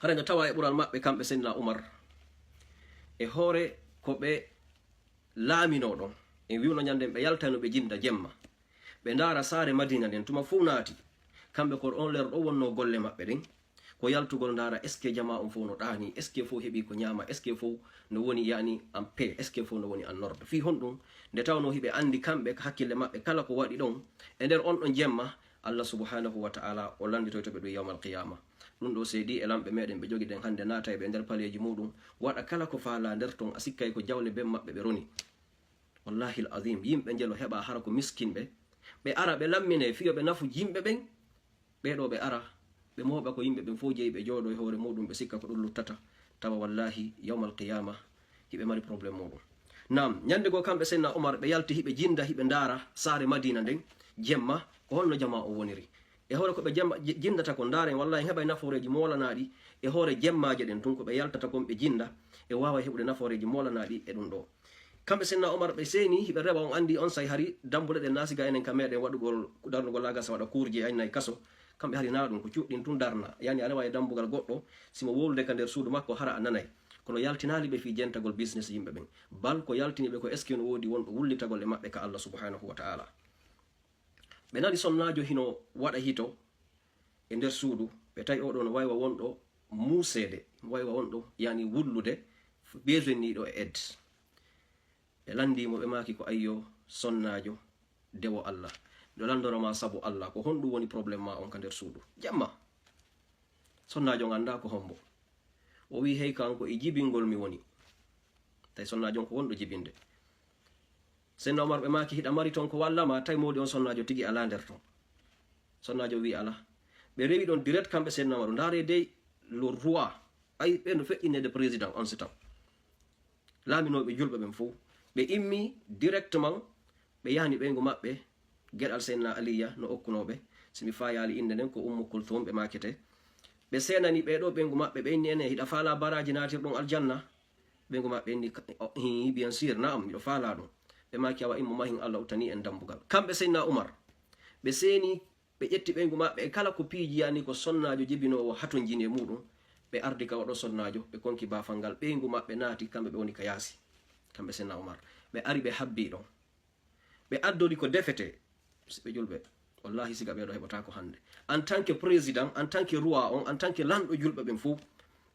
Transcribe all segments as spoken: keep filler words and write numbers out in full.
Hara nga tawa e ɓural maɓɓe kamɓe Seydina Umar, e hoore ko ɓe laaminoo ɗon. En wi'uno ñande ɓe yaltayno ɓe jinda jemma, ɓe ndaara saare Madina nden tuma fow naati. Kamɓe ko on leer ɗo wonno golle maɓɓe ɗen, ko yaltugol ndaara est-ce que jamaa on fow no ɗaani, est-ce que fow heɓi ko ñaama, est-ce que fow no woni yani en paix, est-ce que fow no woni en ordre. Fii honɗum? Nde tawno hiɓe anndi kamɓe ka hakkille maɓɓe kala ko waɗi ɗon e nder on ɗon jemma, Allah subhanahu wa ta'ala o lannditoyto ɓe ɗum yawmal qiyama. Ɗum ɗo seedi e lamɓe meɗen ɓe jogi ɗen hannde naatay ɓe nder paleeji muɗum, waɗa kala ko faala nder ton, a sikkay ko jawle ben maɓɓe ɓe roni. Wallahi al azim, yimɓe njelo heɓa hara ko miskinɓe, ɓe ara ɓe lammine fiyo ɓe nafu yimɓe ɓen, ɓee ɗo ɓe ara ɓe mooɓa ko yimɓe ɓen fow jeyi, ɓe jooɗo e hoore muɗum, ɓe sikka ko ɗum luttata, tawa wallahi yawmal qiyama hiɓe mari problème muɗum. Naam, ñande goo kamɓe Seydina Umar ɓe yalti hiɓe jinda, hiɓe ndaara saare Madina nden jemma, ko honno jamaa on woniri. E hoore ko ɓe jemma, ji-, jindata ko ndaaren, wallahi en heɓay nafooreeji moolanaaɗi e hoore jemmaaje ɗen tun, ko ɓe yaltata kon ɓe jinda, e waaway heɓude nafooreeji moolanaaɗi e ɗum ɗo. Kamɓe Seydina Umar ɓe seeni, hiɓe rewa, on anndi on say hari dambuɗe ɗen na siga enen ka meɗen waɗugol darnugol lagasa waɗa kuurji e annay kaso. Kamɓe hari na ɗum ko cuɗɗin tun darna. Yani a rewa e dambugal goɗɗo, si mo wowlude ka nder suudu makko hara a nanay. Kono yaltinaali ɓe fii jentagol business yimɓe ɓen. Bal ko yaltini ɓe ko est-ce que no woodi wonɗo wullitagol e maɓɓe ka Allah subhanahu wa ta'ala. Ɓe nani sonnaajo hino waɗa hito e nder suudu, ɓe tawi oɗo no waywa wonɗo muuseede, waywa wonɗo yani wullude, besoin niiɗo e aide. Ɓe lanndii mo, ɓe maaki ko, "Ayyo, sonnaajo, dewo Allah, miɗo lanndoro ma sabu Allah, ko honɗum woni problème ma on ka nder suudu?" Jemma. Sonnaajo on anndaa ko hombo. O wi'i, "Hey, kanko e jibingol mi woni." Tawi sonnaajo on ko wonɗo jibinde. Seydina Umar ɓe maaki, "Hiɗa mari ton ko walla ma?" Tawi moodi on sonnaajo tigi alaa nder ton. Sonnaajo wi'i, "Alaa." Ɓe rewi ɗon direct kamɓe Seydina Umar, "Ndaare dey le roi." Ay, ɓe no feƴƴinede président on si taw. Laaminooɓe julɓe ɓen fow. Ɓe immi directement, ɓe yahani ɓeyngu maɓɓe geɗal Seydina Aliya no okkunooɓe. Si mi faayaali innde nden, ko Ummu Kulthum ɓe maakete. Ɓe seenani ɓee ɗo ɓeyngu maɓɓe, ɓe inni, "Ene, hiɗa faalaa baraaji naatirɗum aljanna?" Ɓeyngu maɓɓe inni, "Ka-, o, hii, bien sûr, naam, miɗo faalaa ɗum." Ɓe maaki, "Awa, immo mahin, Allah uttani en dambugal." Kamɓe Seydina Umar, ɓe seeni, ɓe ƴetti ɓeyngu maɓɓe e kala ko piiji yani ko sonnaajo jibinoowo hatonjini e muɗum, ɓe ardi ka oɗo sonnaajo, ɓe konki baafal ngal, ɓeyngu maɓɓe naati, kamɓe ɓe woni ka yaasi, kamɓe Seydina Umar. Ɓe ari ɓe habbi ɗon. Ɓe addori ko defete, musidɓe julɓe. Wallahi, siga ɓee ɗo heɓata ko hannde. En tant que président, en tant que roi on, en tant que lanɗo julɓe ɓen fow,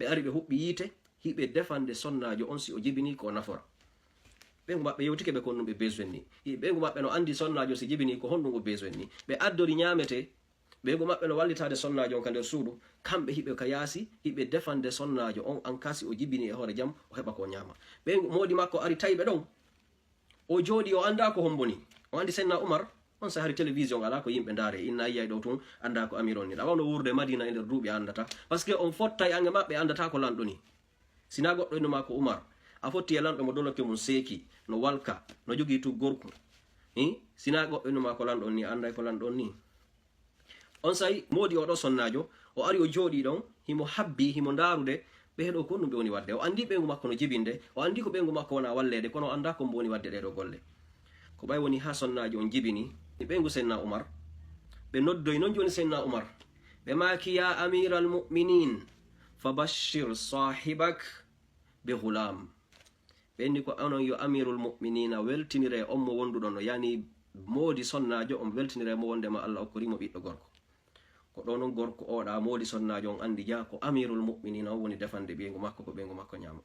ɓe ari ɓe huɓɓi yiite, hiɓe defande sonnaajo on si o jibini ko o nafora. Ɓeyngu maɓɓe yewtike ɓe ko honɗum ɓe besoin ni. Ɓeyngu maɓɓe no anndi sonnaajo si jibini ko honɗum o besoin ni. Ɓe addori ñaamete, ɓeyngu maɓɓe no wallitaade sonnaajo on ka nder suudu, kamɓe hiɓe ka yaasi, hiɓe defande sonnaajo on, an ka si o jibini e hoore jam, o heɓa ko o ñaama. Ɓeyngu moodi makko ari tawi ɓe ɗon. O jooɗi, o anndaa ko hombo ni. O anndi Seydina Umar, on sahari télévision alaa ko yimɓe ndaare, inna yiyay ɗo tun, anndaa ko amir on ni. Ɗa wawno wuurde Madina e nder duuɓi a anndata. Parce que on fottay ange maɓɓe anndataa ko lanɗo ni. Sina goɗɗo innu ma ko Umar, a fotti e lanɗo mo doloke mum seeki, no walka, no jogii tuggorku. Hi? Sina goɗɗo innu ma ko lanɗo on ni, a annday ko lanɗo on ni. On say moodi oɗo sonnaajo, o ari o jooɗi ɗon, himo habbi, himo ndaarude, ɓee ɗo ko honɗum ɓe woni waɗde. O anndi ɓeyngu makko no jibinde, o anndi ko ɓeyngu makko wona walleede, kono o anndaa ko mbo woni waɗde ɗee ɗo golle. Ko ɓay woni haa sonnaajo on jibini, e ɓeyngu Seydina Umar, ɓe noddoyi non jooni Seydina Umar. Ɓe maaki, "Ya amiral mu'minin, fa bashir sahibak bi ghulam." Ɓe inni ko onon yo amirul mu'minina weltinire on mo wonduɗon, o yani moodi sonnaajo on weltinire mo wonde ma Allah okkori mo ɓiɗɗo gorko. Ko ɗo non gorko oɗa moodi sonnaajo on anndi ja ko amirul mu'minina on woni defande ɓeyngu makko, ko ɓeyngu makko ñaama.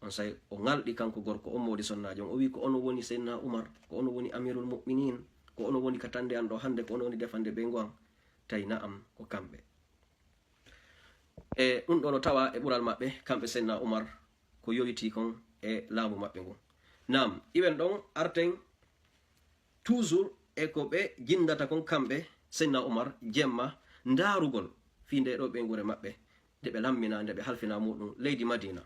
On say o ŋalɗi kanko gorko on moodi sonnaajo on, o wi, "Ko onon woni Seydina Umar, ko onon woni amirul mu'minin, ko onon woni ka tande an ɗo hannde, ko onon woni defande ɓeyngu an?" Tawi na'am, ko kamɓe. E ɗum ɗo no tawa e ɓural maɓɓe, kamɓe Seydina Umar, ko yowitii kon e laamu maɓɓe ngun. Naam, iwen ɗon arten toujours e ko ɓe jindata kon kamɓe Seydina Umar, jemma ndaarugol fii nde ɗo ɓeynguure maɓɓe, nde ɓe lammina, nde ɓe halfina muɗum leydi Madina.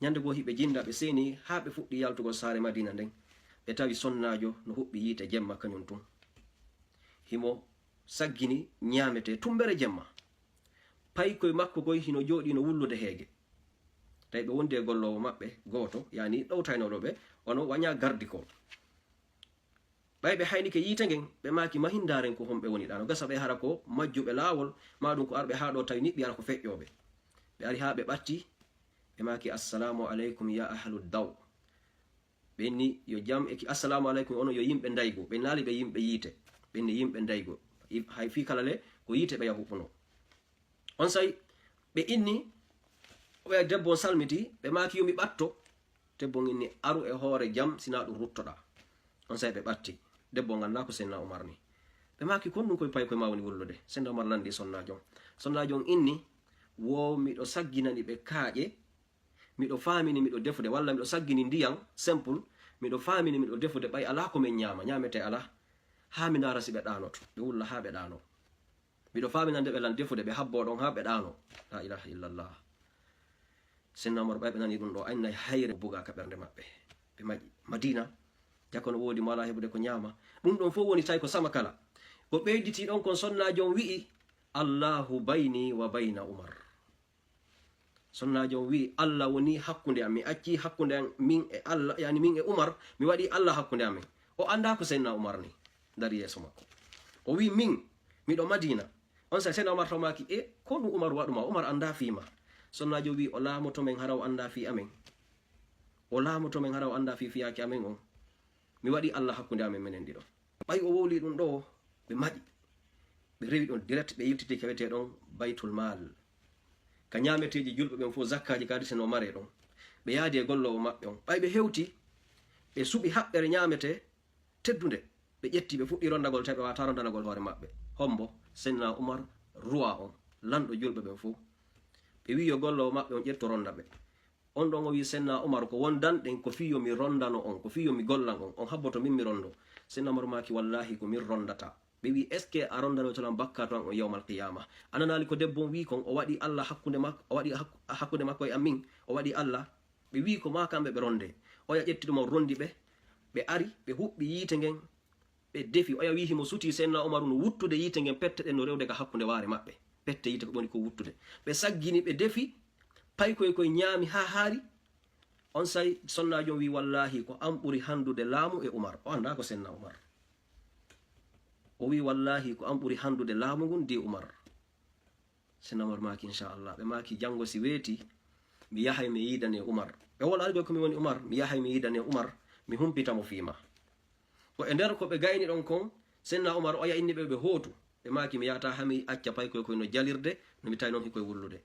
Ñande goo hiɓe jinda, ɓe seeni haa ɓe fuɗɗi yaltugol saare Madina nden, ɓe tawi sonnaajo no huɓɓi yiite jemma kañum tun. Himo saggini ñaamete tumbere jemma. Paykoy makko koy hino jooɗii no wullude heege. Tawi ɓe wondi e golloowo maɓɓe gooto, yani ɗowtaynooɗo ɓe, ono waña gardi ko. Ɓay ɓe haynike yiite ngen, ɓe maaki mahindaaren ko honɓe woni ɗaa. No gasa ɓe hara ko majjuɓe laawol, maa ɗum ko arɓe haa ɗoo tawi niɓɓi hara ko feƴƴooɓe. Ɓe ari haa ɓe ɓatti, ɓe maaki, "Assalamu aleykum ya ahlu daw." Ɓe inni, "Yo jam e ki-, assalamu aleykum, onon yo yimɓe ndaygu." Ɓe naali ɓe yimɓe yiite. Ɓe inni, "Yimɓe ndaygu." I-, hay fii kala le, ko yiite ɓe yahuɓunoo. On say, ɓe inni, oya debbo on salmiti, ɓe maaki, "Yo mi ɓatto." Debbo on inni, "Aru e hoore jam, sinaa ɗum ruttoɗaa." On say ɓe ɓatti. Debbo on anndaa ko Seydina Umar ni. Ɓe maaki, "Kon ɗum koye pay koye maa woni wullude?" Seydina Umar lanndii sonnaajo on. Sonnaajo on inni, "Wo miɗo sagginani ɓe kaaƴe, miɗo faamini miɗo defude, walla miɗo saggini ndiyan simple, miɗo faamini miɗo defude, ɓay alaa ko min ñaama, ñaametee alaa, haa mi ndaara si ɓe ɗaanoto, ɓe wulla haa ɓe ɗaanoo. Miɗo faaminande ɓe lan defude, ɓe habboo ɗon haa ɓe ɗaanoo." La ilaha illallah. Seydina Umar, ɓay ɓe nani ɗum ɗoo, annday hayre bugaa ka ɓernde maɓɓe. Ɓe maƴi. Madiina, jako no woodi mo alaa heɓude ko ñaama. Ɗum ɗon fof woni tawi ko sama kala. Ko ɓeyditii ɗon kon, sonnaajo on wi'i, "Allahu bayni wa bayna Umar." Sonnaajo on wi'i, "Allah woni hakkunde am. Mi accii hakkunde am min e Allah, yani min e Umar, mi waɗii Allah hakkunde amen." O anndaa ko Seydina Umar ni dari yeeso makko. O wi'i, "Min, miɗo Madiina." On say Seydina Umar taw maaki, "E, ko ɗum Umar waɗu ma? Umar anndaa fii ma." Sonnaajo wi'i, "O laamoto men hara o anndaa fii amen. O laamoto men hara o anndaa fii fiyaake amen on. Mi waɗii Allah hakkunde amen menen ɗiɗo." Ɓay o wowlii ɗum ɗoo, ɓe maƴi. Ɓe rewi ɗon direct, ɓe yiltiti ka wiyetee ɗon Baytul Maal. Ka ñaameteeji julɓe ɓen fof, zakkaaji kadi seno maree ɗon. Ɓe yaadi e golloowo maɓɓe on. Ɓay ɓe hewti, ɓe suɓi haɓɓere ñaametee teddunde. Ɓe ƴetti, ɓe fuɗɗi rondagol, tawi ɓe waawataa rondanagol hoore maɓɓe. Hombo? Seydina Umar, roi on, lanɗo julɓe ɓen fof. Ɓe wi'i yo golloowo maɓɓe on ƴetto ronda ɓe. On ɗon o wi'i Seydina Umar, "Ko wondanɗen ko fii yo mi rondano on, ko fii yo mi gollan on, on habboto min mi rondo." Seydina Umar maaki, "Wallaahi ko min rondata." Ɓe wi'i, "Est-ce que a rondanoyto lan bakkaatu an on yawmal qiyaama?" A nanaali ko debbo on wi'i kon, o waɗi Allah hakkunde mak-, o waɗi hak-, hakkunde makko e amin, o waɗi Allah. Ɓe wi'i ko maa kamɓe ɓe ronde. Oya ƴetti ɗum, o rondi ɓe, ɓe ari, ɓe huɓɓi yiite ngen, ɓe defi. Oya wi'i himo sutii Seydina Umaru no wuttude yiite ngen pette ɗen no rewde ka hakkunde waare maɓɓe. Pette yiite ko ɓuri ko wuttude. Ɓe saggini, ɓe defi, paykoy koy ñaami haa haari. On say sonnaajo on wi'i, "Wallaahi ko an ɓuri hanndude laamu e Umar." O anndaa ko Seydina Umar. O wi'i, "Wallaahi ko an ɓuri hanndude laamu ngun di Umar." Seydina Umar maaki, "Inchallah." Ɓe maaki, "Janngo si weeti, mi yahay mi yiidane Umar." Ɓe wolaali ko mi woni Umar, "Mi yahay mi yiidane Umar, mi humpita mo fii ma." Ko e nder ko ɓe gayni ɗon kon, Seydina Umar oya inni ɓe, ɓe hootu. Ɓe maaki, "Mi yahata haa mi acca paykoy koy no jalirde, no mi tawi non hikoy wullude."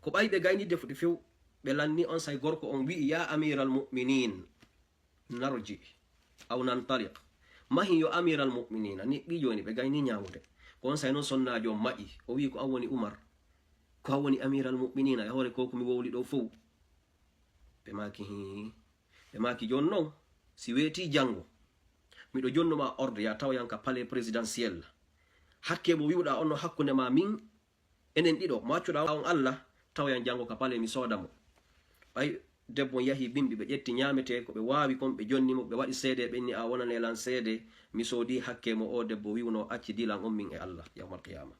Ko ɓay ɓe gayni defude few, ɓe lanni on say gorko on wi'i, "Ya amiral mu'minin, narji aw nantaliq." Mahi yo amiral mu'minina, ni ɓi jooni ɓe gayni ñaawude. Ko on say non sonnaajo on maƴi, o wi'i, "Ko an woni Umar, ko an woni amiral mu'minina, e hoore ko ko mi wowli ɗo fow." Ɓe maaki, "Hii." Ɓe maaki, "Jooni non, si weetii janngo, miɗo jonnu ma ordre, ya tawa yan ka palais présidentiel. Hakke mo wi'uɗaa on no hakkunde ma min, enen ɗiɗo, mo accuɗaa on Allah, tawa yan janngo ka palais, mi sooda mo." Ɓay debbo on yahi bimbi, ɓe ƴetti ñaametee ko ɓe waawi kon, ɓe jonni mo, ɓe waɗi seede, ɓe inni, "A wonane lan seede, mi soodii hakke mo o debbo wi'unoo acci dilan on min e Allah yawmal qiyaama."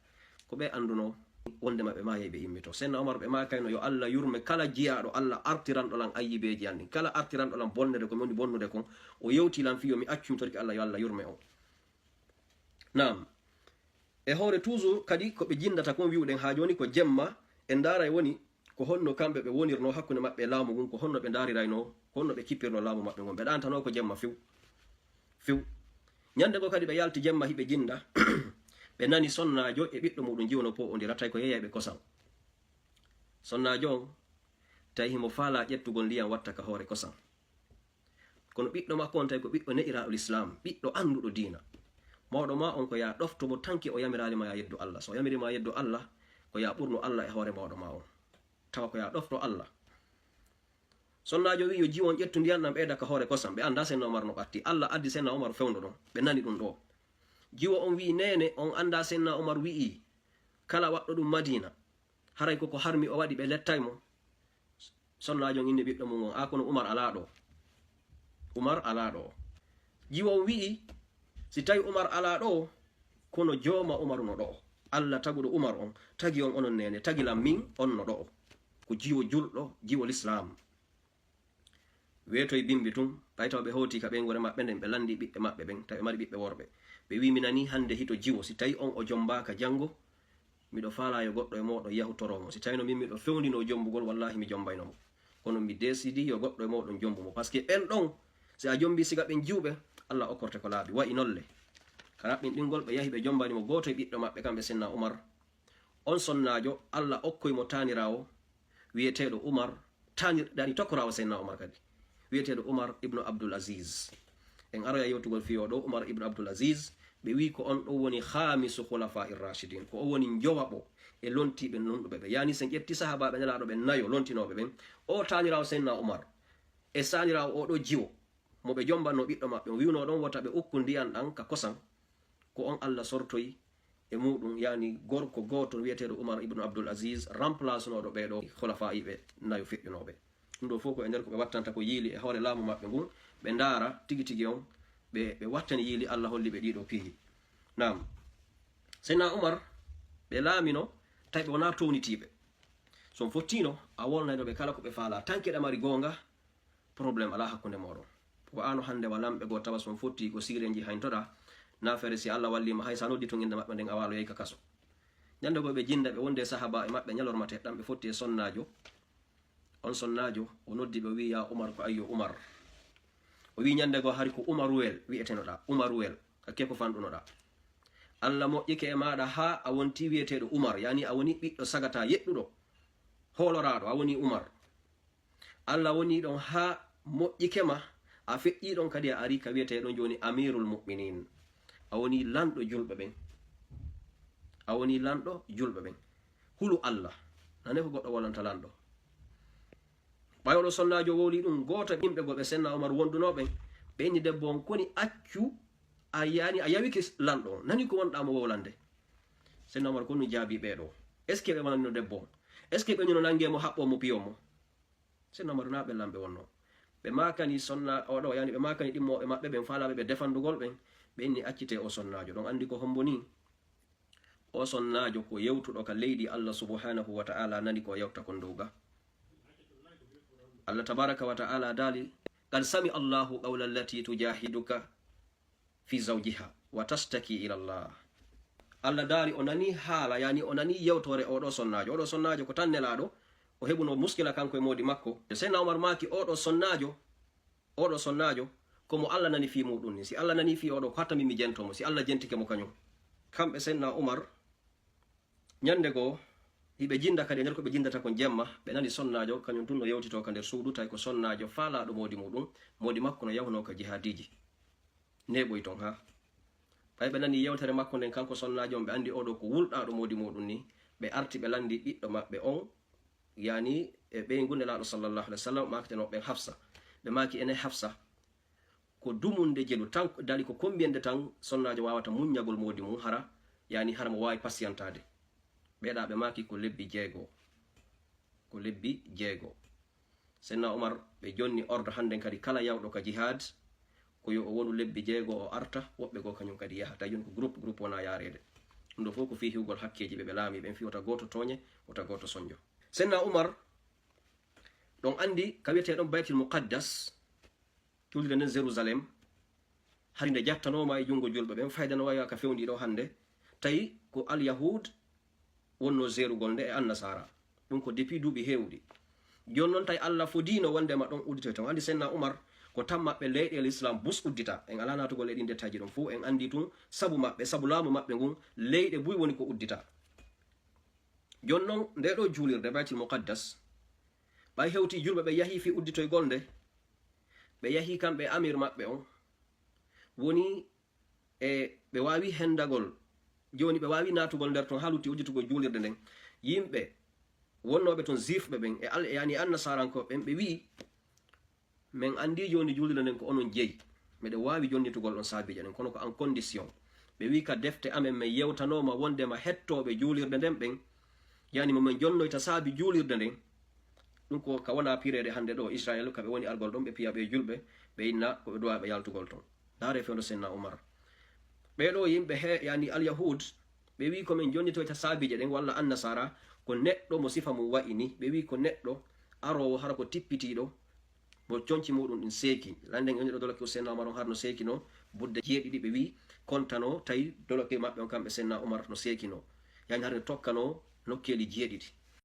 Ko ɓe anndunoo wonde maɓɓe maayay ɓe immito. Seydina Omar ɓe maakayno, "Yo Allah yurme kala jiyaaɗo Allah artiranɗo lan ayyibeeji an ɗin, kala artiranɗo lan bonnede ko mi woni bonnude kon, o yewti lan fii yo mi accu, mi torike Allah, yo Allah yurme on." Naam. E hoore toujours kadi ko ɓe jinndata kon, wi'uɗen haa jooni ko jemma, en ndaaray woni ko honno kamɓe ɓe wonirnoo hakkunde maɓɓe e laamu ngun, ko honno ɓe ndaariraynoo, ko honno ɓe kippirnoo laamu maɓɓe ngun. Ɓe ɗaantanoo ko jemma few. Few. Ñannde goo kadi ɓe yalti jemma hiɓe jinnda, ɓe nani sonnaajo e ɓiɗɗo muuɗum jiwo no poo'ondira, tawi ko yeeyayɓe kosam. Sonnaajo on, tawi himo faalaa ƴettugol ndiyan watta ka hoore kosam. Kono ɓiɗɗo makko on tawi ko ɓiɗɗo ne'iraaɗo Lislaam, ɓiɗɗo annduɗo diina. Mawɗo maa on ko yaa ɗofto mo tanki o yamiraali ma yaa yeddu Allah. So o yamiri ma yeddu Allah, ko yaa ɓurnu Allah e hoore mawɗo maa on. Tawa ko yaa ɗofto Allah. Sonnaajo wi'i yo jiwo on ƴettu ndiyan ɗan ɓeyda ka hoore kosam. Ɓe anndaa Seydina Omar no ɓatti. Allah addi Seydina Omar fewndo ɗon. Ɓe nani ɗum ɗoo. Jiwo on wi'i, "Neene, on anndaa Seydina Omar wi'i, kala waɗɗo ɗum Madiina, haray ko ko harmi o waɗi, ɓe lettay mo." Sonnaajo on inni ɓiɗɗo mum on, "A kono Umar alaa ɗoo. Umar alaa ɗoo." Jiwo on wi'i, "Si tawi Umar alaa ɗoo, kono jooma Umar no ɗoo. Allah taguɗo Umar on, tagi on onon neene, tagi lan min, on no ɗoo." Ko jiwo julɗo, jiwo Lislaam. Weetoy bimbi tun, ɓay taw ɓe hawti ka ɓeynguure maɓɓe nden, ɓe landi ɓiɓɓe maɓɓe ɓen, tawi ɓe mari ɓiɓɓe worɓe. Ɓe wi, "Mi nani hande hito jiwo, si tawi on o jombaaka jango, miɗo faalaa yo goɗɗo e mooɗon yahu toroo mo. Si tawino min miɗo fewndinoo jombugol, wallahi mi jombayno mo. Kono mi deesidi yo goɗɗo e mooɗon jombu mo." Parce que ɓen ɗon, si a jombi siga ɓen jiwɓe, Allah okkorte ko laaɓi. Wa'i nolle. Ka raɓɓinɗingol, ɓe yahi ɓe jombani mo gooto e ɓiɗɗo maɓɓe, kamɓe Senna Umar. On sonnaajo, Allah okkoy mo taaniraawo, wi'eteeɗo Umar, taanir-, yani tokoraawo Senna Umar kadi, wi'eteeɗo Umar ibnu Abdul Aziz. En aroya yewtugol fiyo ɗo Umar ibnu Abdul Aziz, ɓe wi ko on ɗo woni khamisu khulafa ir-rashidin, ko o woni njowaɓo e lontiiɓe nunɗuɓe ɓe. Yani sen ƴetti sahaabaaɓe Nelaaɗo ɓen nayo lontinooɓe ɓen, o taaniraawo Senna Umar e saaniraawo o ɗo jiwo, mo ɓe jombanno ɓiɗɗo maɓɓe, o wi'uno ɗon wota ɓe ukku ndiyan ɗan ka kosan, ko on Allah sortoyi e muɗum, yani gorko gooto wi'eteeɗo Umar ibnu Abdul Aziz, remplacenooɗo ɓee ɗo khulafa'iɓe nayo feƴƴunooɓe. Ɗum ɗo fof ko e nder ko ɓe wattanta ko yiili e hoore laamu maɓɓe ngun, ɓe ndaara tigi tigi on, ɓe, ɓe wattani yiili, Allah holli ɓe ɗiɗo piiji. Naam. Senna Umar, ɓe laamino, tawi ɓe wonaa townitiiɓe. So on fottino, a wolnayno ɓe kala ko ɓe faalaa. Tanke ɗa mari goonga, problème alaa hakkunde mooɗon. Wa'ano hande wa lamɓe goo tawa so on fotti ko sirenji hayntoɗaa, na feere si Allah walliima hay sa noddi tun innde maɓɓe nden a waaloyay ka kaso. Ñande goo ɓe jinda ɓe wonde sahaaba e maɓɓe ñalorma teɗɗan ɓe fotti e sonnaajo. On sonnaajo o noddi ɓe o wi'i, "Ya Umar, ko ayyo Umar." O wi'i ñande goo, "Hari ko Umaruwel wi'etenoɗaa, Umaruwel, hakke ko fanɗunoɗaa. Allah moƴƴike e maaɗa haa a wonti wi'eteeɗo Umar, yani a woni ɓiɗɗo sagata yeɗɗuɗo, hooloraaɗo, a woni Umar." Allah woni ɗon haa moƴƴike ma, a feƴƴi ɗon kadi a ari ka wi'eteeɗo jooni Amirul Mu'minin. A woni lanɗo julɓe ɓen. A woni lanɗo julɓe ɓen. Hulu Allah. Nane ko goɗɗo wolanta lanɗo. Ɓay oɗo sonnaajo wowli ɗum, gooto e yimɓe goo ɓe Senna Umar wondunoo ɓen, ɓe inni debbo on, "Koni accu a yani a yawike lanɗo on? Nani ko wonɗaa mo wowlande?" Senna Umar ko ɗum jaabi ɓee ɗo. Est-ce que ɓe wonanino debbo on? Est-ce que ɓe ñuno nangee mo haɓɓoo mo piyoo mo? Senna Umar na ɓe lamɓe wonno. Ɓe maakani sonna oɗo, yani ɓe maakani ɗimmooɓe maɓɓe ɓen faalaaɓe ɓe defandugol ɓen, ɓe inni accitee o sonnaajo. Ɗon anndi ko hombo ni? O sonnaajo ko yewtuɗo ka leydi Allah subhanahu wa ta'ala nani ko yewta kon dow ga. Allah tabaraka wa ta'ala daali, "Qad sami Allahu qawla allati tujahiduka fi zawjiha wa tashtaki ila Allah." Allah daari o nani haala, yani o nani yewtore oɗo sonnaajo. Oɗo sonnaajo ko tan nelaaɗo, o heɓuno muskila kanko e moodi makko. Senna Umar maaki oɗo sonnaajo, oɗo sonnaajo, ko mo Allah nani fii muɗum ni. Si Allah nani fii oɗo, ko hatta min mi jento mo, si Allah jentike mo kañum. Kamɓe Senna Umar, ñande goo, hiɓe jinda kadi e nder ko ɓe jindata kon jemma, ɓe nani sonnaajo, kañum tun no yewtitoo ka nder suudu, tawi ko sonnaajo faalaaɗo moodi muɗum, moodi makko no yahunoo ka jihaadiiji. Neeɓoy ton haa. Ɓay ɓe nani yewtere makko nden, kanko sonnaajo on, ɓe andi oɗo ko wulɗaaɗo moodi muɗum ni, ɓe arti ɓe landi ɓiɗɗo maɓɓe on, yani e ɓeyngu Nelaaɗo sallallahu alaihi wasallam, maaketeno ɓen Hafsa. Ɓe maaki, "Ene Hafsa, ko dumunde jelu tan, dali ko kombiyende tan sonnaajo waawata muññagol moodi mum, hara, yani hara mo waawi pasiyantaade?" Ɓeeɗaa ɓe maaki, "Ko lebbi jeego." Ko lebbi jeego. Senna Umar, ɓe jonni ordre hannden kadi kala yawɗo ka jihaad, ko yo o wonu lebbi jeego o arta, woɓɓe goo kañum kadi yaha. Tawi jooni ko groupe, groupe wona yaareede. Ɗum ɗo fof ko fii hiwgol hakkeeji ɓe ɓe laami ɓen, fii wota gooto tooñe, wota gooto sonjo. Senna Umar, ɗon andi ka wi'etee ɗon Baytul Muqaddas, julde nden Jérusalem, hari nde jattanooma e junngo julɓe ɓen, fayda no wayi ka fewndi ɗo hannde, tawi ko Al-Yahud wonno jeerugol nde e Annasaara. Ɗum ko depuis duuɓi heewɗi. Jooni noon tawi Allah fodiino wondema ɗon udditoy ton. Anndi Senna Umar ko tan maɓɓe leyɗe Lislaam bus uddita. En alaa naatugol e ɗin dettaaji ɗon fof. En anndi tun sabu maɓɓe, sabu laamu maɓɓe ngun, leyɗe buy woni ko uddita. Jooni noon nde ɗo juulirde Baytul Muqaddas, ɓay hewti julɓe ɓe yahi fii udditoygol nde, ɓe yahi kamɓe e amir maɓɓe on. Woni e ɓe waawi hendagol, jooni ɓe waawi naatugol nder ton haa lutti udditugol juulirde nden. Yimɓe wonnooɓe ton, juifɓe ɓen e al-, yani annasaarankooɓe ɓen, ɓe wi'i, "Men anndi jooni juulirde nden ko onon jeyi. Meɗen waawi jonnitugol on saabiijo ɗen, kono ko en condition." Ɓe wi'i, "Ka defte amen men yewtanooma wondema hettooɓe juulirde nden ɓen, yani mo men jonnoyta saabi juulirde nden." Ɗum ko ka wona pireede hannde ɗo Israel, ka ɓe woni argol ɗon, ɓe piya ɓe julɓe, ɓe inna ko ɓe duwaaɓe yaltugol ton. Ndaare fewndo Senna Umar. Ɓee ɗo yimɓe he, yani Al-Yahud, ɓe wi'i ko men jonnitoyta saabiije ɗen walla Annasaara, ko neɗɗo mo sifa mum wa'i ni. Ɓe wi'i ko neɗɗo aroowo hara ko tippitiiɗo, Mo conci muɗum ɗin seeki. Landen en ɗo doloke Senna Omar on har no seekino budde jeeɗiɗi, ɓe wi kontano tawi doloke maɓɓe on kamɓe Senna Omar no seekino. Yani har no tokkano nokkeeli jeeɗiɗi.